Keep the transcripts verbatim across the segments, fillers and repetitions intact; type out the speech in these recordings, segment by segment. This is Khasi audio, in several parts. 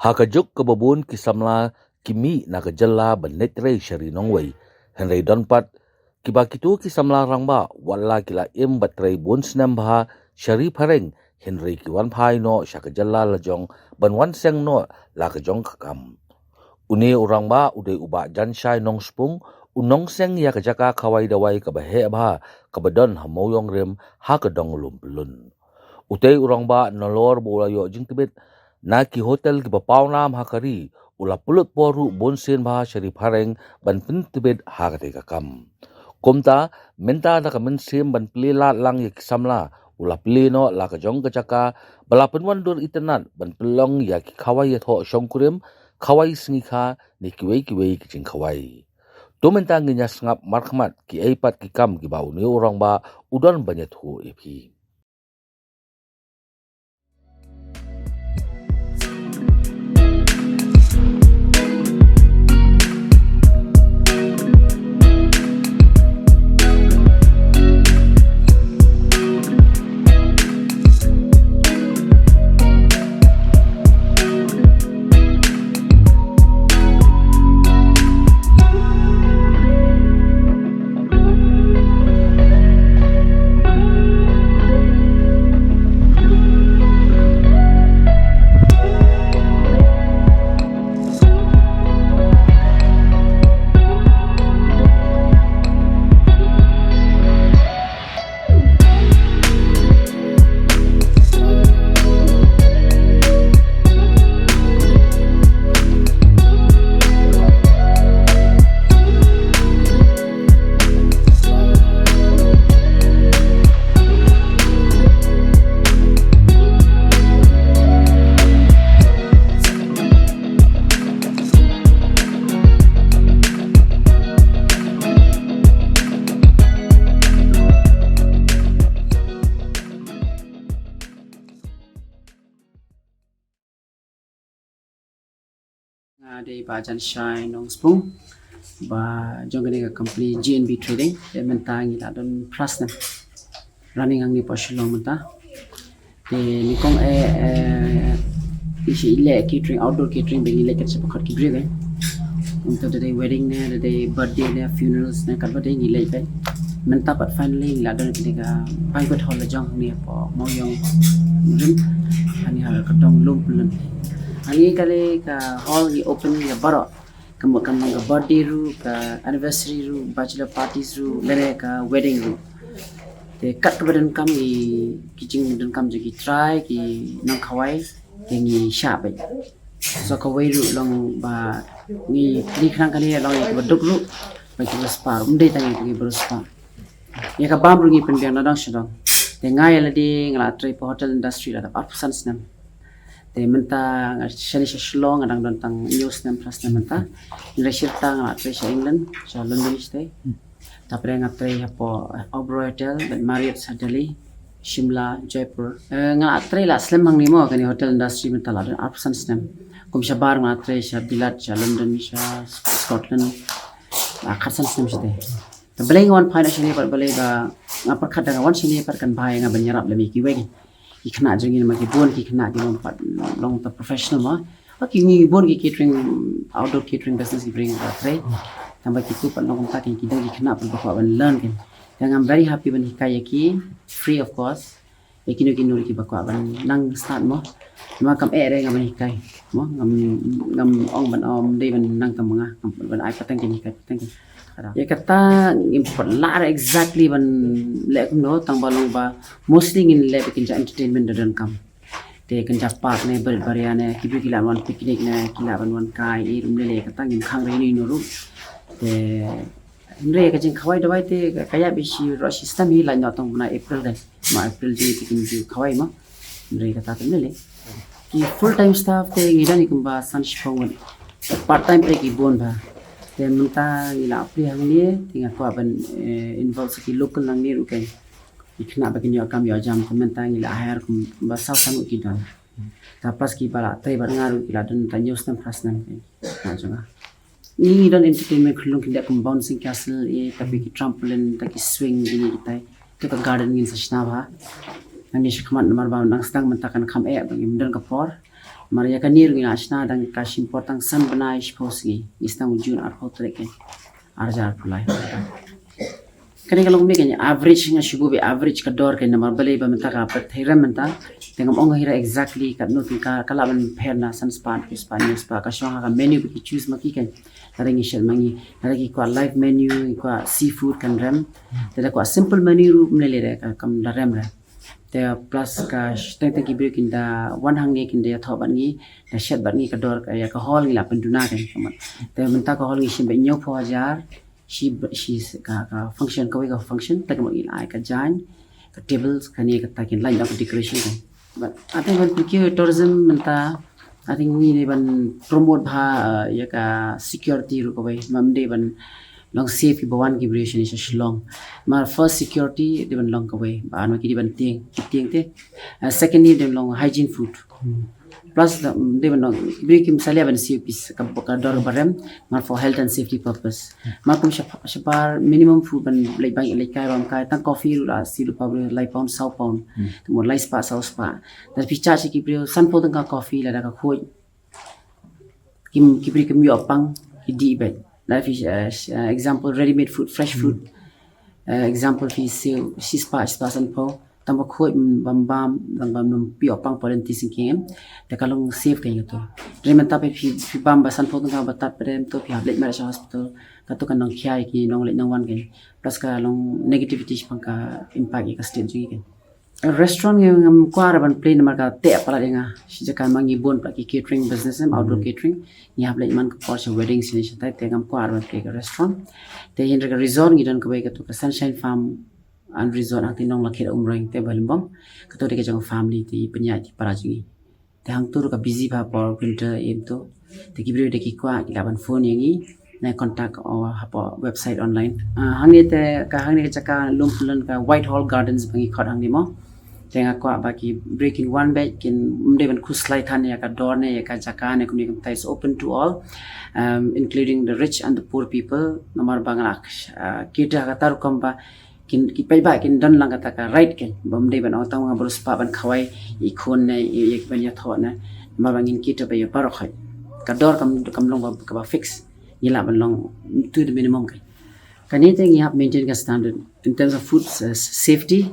Ha ka juk kaba bun ki samla ki mih na ka jylla ban leit trei sha ri nongwei, hynrei don pat kiba kito ki samla rangbah wat la ki la im bad trei bun snem bha sha ri phareng, hynrei ki wan phai noh sha ka jylla la jong ban wan seng noh la ka jong ka kam. Une u rangbah u dei u Bah Janshai Nongspung, u nongseng ïa ka jaka khawai dawai kaba heh bha kaba don ha Mawïong Rim ha ka dong Lum Pyllun. Utei u rangbah nalor ba u la ïoh jingtbit na ki hotel kiba pawnam ha ka ri, u la pynlut por ruh bun sien bha sha ri phareng ban pyntbit ha katei ka kam. Kumta mynta da ka mynsiem ban plie lad lang ïa ki samla, u la plie noh la ka jong ka jaka ba la pynwandur itynnad ban pynlong ïa ki khawai ïathoh shongkurim, khawai sngikha ne kiwei kiwei ki jingkhawai. To mynta ngin ïa sngap markhmat kiei pat ki kam kiba une u rangbah u don ban ïathuh ïa phi. Nga dei Bah Janshai Nongspung, ba jong kane ka company G N B Trading. Te mynta ngi la don phra snem running hangne hapoh Shillong mynta. Te nyngkong eh, eh, ngi shu leh catering, outdoor catering, ba ngi leit kat sha ba khot ki briew eh. Kumta da dei wedding ne, da dei birthday ne, funerals ne, katba dei ngi leit beit. Mynta pat finally ngi la don kane ka banquet hall la jong hangne hapoh Mawïong Rim, hangne ha ka dong Lum Pyllun. Hangne kane ka hall ngi open ïa baroh. Ka mut kan long ka birthday ruh, ka anniversary ruh, bachelor parties ruh, lane ka wedding ruh. Te kat kaba donkam ngi, ki jingdonkam jong ki trai, ki nongkhawai, te ngi shah beit. So kawei ruh long ba ngi, ngi khnang kane long ïa kiba duk ruh bad kiba spah ruh, ym dei tang ïa kiba riewspah. Ïa ka bam ruh ngi pynbiang na dong sha dong. Te nga ïa lade nga la trei hapoh hotel industry la dap arphew san snem. Te mynta nga shane sha Shillong nga dang don tang hynñiew snem, phra snem mynta. Hynrei shirta nga la trei sha England, sha London shatei. Tapreh nga trei hapoh Oberoi Hotel bad Marriott sha Delhi, Shimla, Jaipur. Eh, nga la trei la slem hangne mo, kane hotel industry mynta la don arphew san snem. Kum shabar nga la trei sha Bilat, sha London, sha Scotland, la khatsan snem shatei. Te balei nga wan phai noh shane pat, balei ba nga pyrkhat da nga wan shane pat kan bha ïa nga ban ïarap lem ïa kiwei ki khynnah jong ngi, namar ki bun ki khynnah ki long pat, long ta professional mo. Ki ngi bun ki catering, outdoor catering business ki briew ba trei. Tangba kitu pat long kumta, ki dang ki khynnah pat ba kwah ban learn kein. Te ngam very happy ban hikai ïa ki free of cost. Ïa kino kino ruh kiba kwah ban nang start mo. Namar kam eh re nga ban hikai mo. Ngam, ngam ong ban, ym dei ban nang tang ma nga, ngam pat ban ai pateng kein, hikai pateng kein. Ïa kata ngim pat lah re exactly ban leh kumno, tangba long ba mostly ngin leh ba kin jia entertainment da donkam. Te kin jia park ne, barit baria ne, ki briew ki lah ban wan picnic ne, ki lah ban wan kai, i rum lele, ïa kata ngim khang re ino ino ruh. Te hynrei ka jingkhawai dawai te ka, ka ïap shi, ruh shi snem hi, lait noh tang bnai April dei. Ma April June te kin ju khawai ma. Hynrei kata te ym lei lei. Ki full time staff te ngi don i kumba san shiphew ngut. Part time te ki bun bha. Te mynta ngi la plie hangne te nga kwah ban, eh, involve sa ki local nangne ruh kein. Ki khynnah ba kin ïoh kam ïoh jam, te mynta ngi la hire kum, kumba saw san ngut ki don. Te plus kiba la trei bad nga ruh ki la don tang hynñiew snem phra snem kein. Nga jong nga. Ngi don entertainment khyllung, ki dei kum bouncing castle, eh, tapi ki trampoline, ta ki swing, kine kitai. Te ka garden ngin sa shna bha. Ngan ïa shu khmat namar ba nang sdang mynta kan kham eh ba ngim don ka por. Namar ïa kane ruh ngi la shna dang ka shim por tang san bnai shiphew sngi, ngi sdang u June arphew tarik kane, ar hajar arphew lai. Kane ka long kumne kane, average, nga shu buh average ka dor kane, namar balei ba mynta ka pyrthei rem mynta. Te ngam ong hi ra exactly katno tyngka, ka lah ban pher na san spah, hynriew spah, hynñiew spah, ka shong ha ka menu ba ki choose ma ki kane. Lada ngi shet ma ngi, lada ki kwah live menu, ki kwah seafood kan rem. Te lada kwah simple menu ruh ym lei lei re, ka kam da rem re. Te plus ka sh-, teng teng ki briew kin da wan hangne kin da ïathoh bad ngi, da shet bad ngi ka dor ka, ïa ka hall ngi la pynduna kane. Te mynta ka hall ngi shim ba hynñiewphew hajar, shi, shi ka, ka function, kawei ka function, te ka mut ngi la ai ka jaiñ, ka tables, kane kata kin line up decoration kane. But I think ban pynkiew tourism mynta, I think ngi dei ban promote bha, uh, ïa ka security ruh kawei, ym dei ban long safe kiba wan ki briew shane sha Shillong. Namar first security dei ban long kawei, ba ano ki dei ban tieng, ki tieng te. Uh, secondly dei ban long hygiene food. Plus da, dei ban long, briew kim salia ban siew pis ka, ka dor ba rem, namar for health and safety purpose. Namar kum shap-, shapar minimum food ban leit bai leit kai bam kai, tang coffee ruh la siew lypa briew lai pound, saw pound. Te mo lai spah, saw spah. Da phi charge ki briew sanphew tyngka coffee lada ka khuid. Kim, ki briew kim ïoh pang, ki dih beit. Lada phi, eh, sh-, eh, example, ready made food, fresh food. Eh, example phi siew, shi spah, shi spah sanphew. Tang ba khuid, mm, bam bam, tang ba ym phi ïoh pang por lynti syngkien. Te ka long safe kane kato. Hynrei mynta phi, phi bam ba sanphew tyngka ba tad pat em to phi hap leit mareh sha hospital. Kato kan nang khia ïa ki nongleit nongwan kane. Plus ka long negativity shaphang ka impact ïa ka state jong ngi kane. Restaurant ngi ngam kwah re ban plie namar ka teh palat ïa nga. Shi jaka ma ngi bun palat ki catering business em, outdoor catering. Ngi hap leit man ka por sha wedding shane shatai te ngam kwah re ban plie ka restaurant. Te hynrei ka resort ngi don kawei kato ka Sunshine Farm and Resort hangtei Nonglakhet Umreng te Bailimbong. Kato dei ka jong family te pynïaid ki para jong ngi. Te hangto ruh ka busy bha por winter em to. Te ki briew da ki kwah ki lah ban phone ïa ngi. Na contact o hapoh website online. Ah, hangne te ka hangne ka jaka lum pynlong ka Whitehall Gardens ba ngi khot hangne mo. Te nga kwah ba ki briew kin wan beit kin ym dei ban khuslai than ïa ka dor ne ïa ka jaka ne kumne kumtai, it's open to all, um, including the rich and the poor people. Namar ba nga lah, ah, kita ha kata rukom ba kin, ki paidbah kin don lang kata ka right kane, ba ym dei ban ong tang nga briew spah ban khawai ïa i khun ne ïa, ïa ban ïathoh ne. Namar ba ngin kita ba ïa baroh khoit. Ka dor kam, kam long ba, kaba fix. Ngi lah ban long to the minimum kane. Kane te ngi hap maintain ka standard in terms of food, uh, safety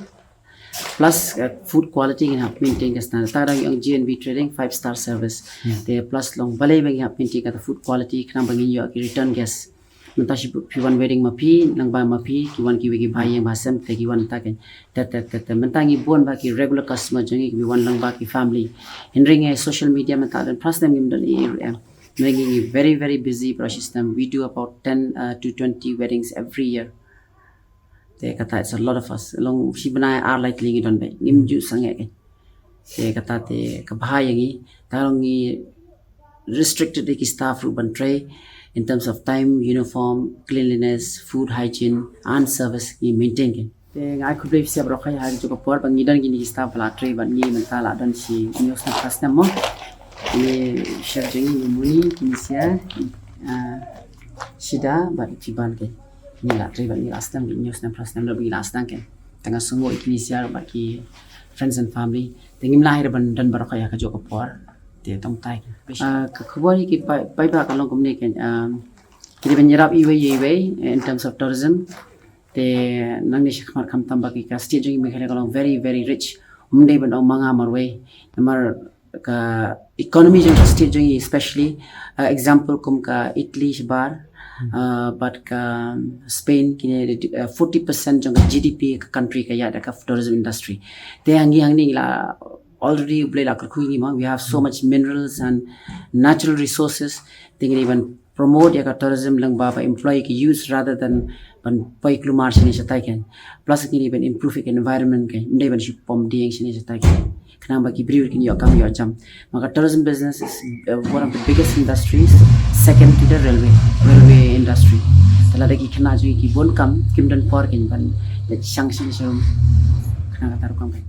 plus, uh, food quality ngin hap maintain ka standard. Ta dang ong G N B trading five star service. Te plus long balei ba ngi hap maintain kata food quality khnang ba ngin ïoh ki return guest. Mynta shi phi wan wedding ma phi, lang ba ma phi, ki wan kiwei ki ba ïing ba sem, te ki wan ta kane. Te, te, te, te, mynta ngi bun ba ki regular customer jong ngi ki wan lang ba ki family. Hynrei ngi social media mynta don plus them ngim don i em. Ngi ngi very, very busy para system. We do about ten, uh, to twenty weddings every year. Te kata it's a lot of us. Long shi bnai ar lai tylli ngi don beit. Ngim ju sangeh kane. Te kata te ka bha ïa ngi. Te long ngi restricted ïa ki staff ruh ban trei in terms of time, uniform, cleanliness, food hygiene and service ngi maintain kane. Te nga ai khublei phi sha baroh khoit ha kajuh ka por ba ngi don kine ki staff ba la trei bad ngi mynta la don shi hynñiew snem phra snem mo. Kine sir jong ngi, Muni, Kinesia, ah, Shida bad Jiban kane. Ngi la trei bad ngi la sdang, hynñiew snem phra snem la ngi la sdang kane. Te nga sngewnguh ïa Kinesia bad ki friends and family. Te ngim lah hi ruh ban don baroh khoit ha kajuh ka por. Te tang tai. Ah, ka khubor ïa ki paidbah ka long kumne kane, um, ki dei ban ïarap iwei ïa iwei in terms of tourism. Te nangne shakhmat khamtam ba ki ka state jong ngi Meghalaya ka long very, very rich. Ym dei ban ong ma nga marwei. Namar ka economy jong ka state jong ngi especially, uh, example kum ka Italy shabar, uh, bad ka Spain kine, uh, forty percent jong ka G D P ka country ka ïaid da ka tourism industry. Te hangne hangne ngi la already U Blei la kyrkhu ïa ngi ma, we have so much minerals and natural resources. Te ngi dei ban promote ïa ka tourism lyngba ba employ ki youth rather than ban poi kulmar shane shatai kane. Plus ngi dei ban improve ïa ka environment kane. Ym dei ban shu pom dieng shane shatai kane. Khnang ba ki briew kin ïoh kam ïoh jam. Ma ka tourism business is, uh, one of the biggest industries, second to the railway, railway industry. Te lada ki khynnah jong ngi ki bun kam, kim don por kin ban leit shang shane sharum. Khnang kata rukom kane.